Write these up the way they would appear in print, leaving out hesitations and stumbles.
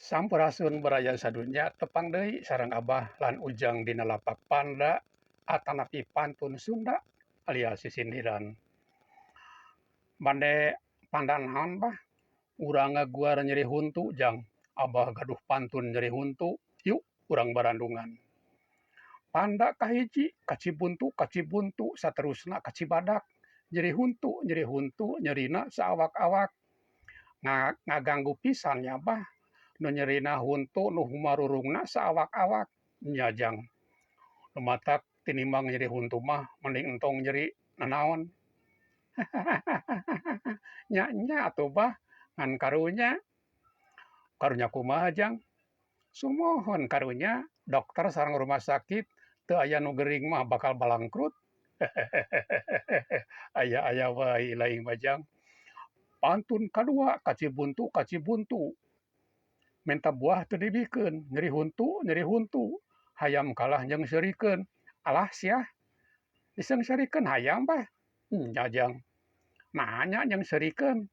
Sampurasun baraya sadunya tepang deui sareng Abah lan Ujang dina lapak panda atanapi pantun Sunda alias sisindiran. Bade panda naon bah? Urang ngaguar nyeri huntu Jang. Abah gaduh pantun nyeri huntu. Yuk urang barandungan. Panda kahiji ka Cibuntu ka Cibuntu saterusna ka Cibadak. Nyeri huntu nyerina saawak-awak. Ngaganggu pisan nya bah nu nyerina huntu nu humarurungna saawak-awak. Nya Jang. Nu matak tinimbang nyeri huntu mah mending entong nyeri nanaon. Nya nya atuh bah ngan karunya. Karunya kumaha Jang? Sumuhun karunya dokter sareng rumah sakit teu aya nu gering mah bakal balangkrut. Aya-aya wae laing mah Jang. Pantun kadua ka Cibuntu ka Cibuntu. Menta buah teu dibikeun nyeri huntu hayam kalah jeung seurikeun. Alah siah diseungseurikeun hayam bah. Nya Jang. Naha nya nyeungseurikeun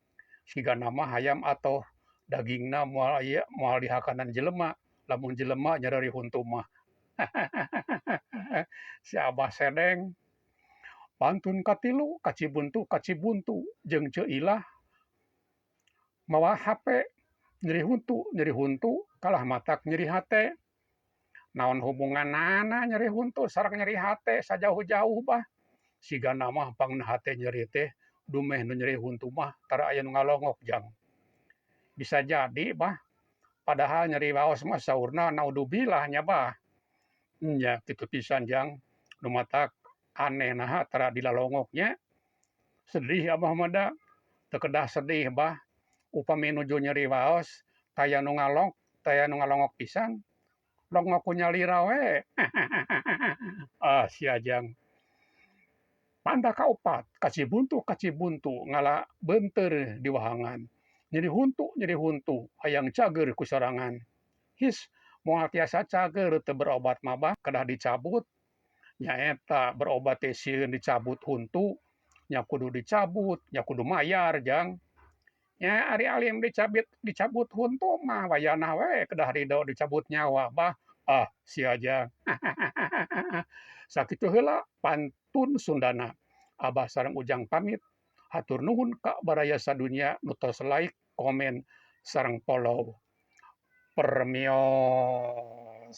sigana mah hayam atoh dagingna moal aya moal dihakanan jelema lamun jelema nyereri huntu mah. Si Abah sedeng. Pantun katilu ka Cibuntu ka Cibuntu jeung Ceu Ilah mawa hape nyeri huntu kalah matak nyeri hate. Naon hubunganana nyeri huntu sareng nyeri hate sajauh-jauh bah. Sigana mah pangna hate nyeri teh dumeh nu nyeri huntu mah tara aya nu ngalongok Jang. Bisa jadi bah padahal nyeri waos mah saurna naudzubillah nya bah. Nya kitu pisan Jang nu matak aneh naha tara dilalongok nya. Sedih Abah mah da. Teu kedah sedih bah upami nuju nyeri waos taya nu ngalong taya nu ngalongok pisan. Longok ku nyalira we. Ah sia Jang. Panda kaopat ka Cibuntu ka Cibuntu ngala beunteur di wahangan. Nyeri huntu hayang cageur ku sorangan. His moal tiasa cageur teu berobat mah bah kedah dicabut. Nyaeta berobat teh sieun dicabut huntu nya kudu dicabut nya kudu mayar Jang. Nya ari alim dicabut dicabut huntu mah wayahna we kedah ridho dicabut nyawa bah. Ah sia Jang. Sakitu heula pantun Sundana. Abah sareng Ujang pamit. Hatur nuhun ka baraya sadunya nu tos like, komen, sareng follow. Permios.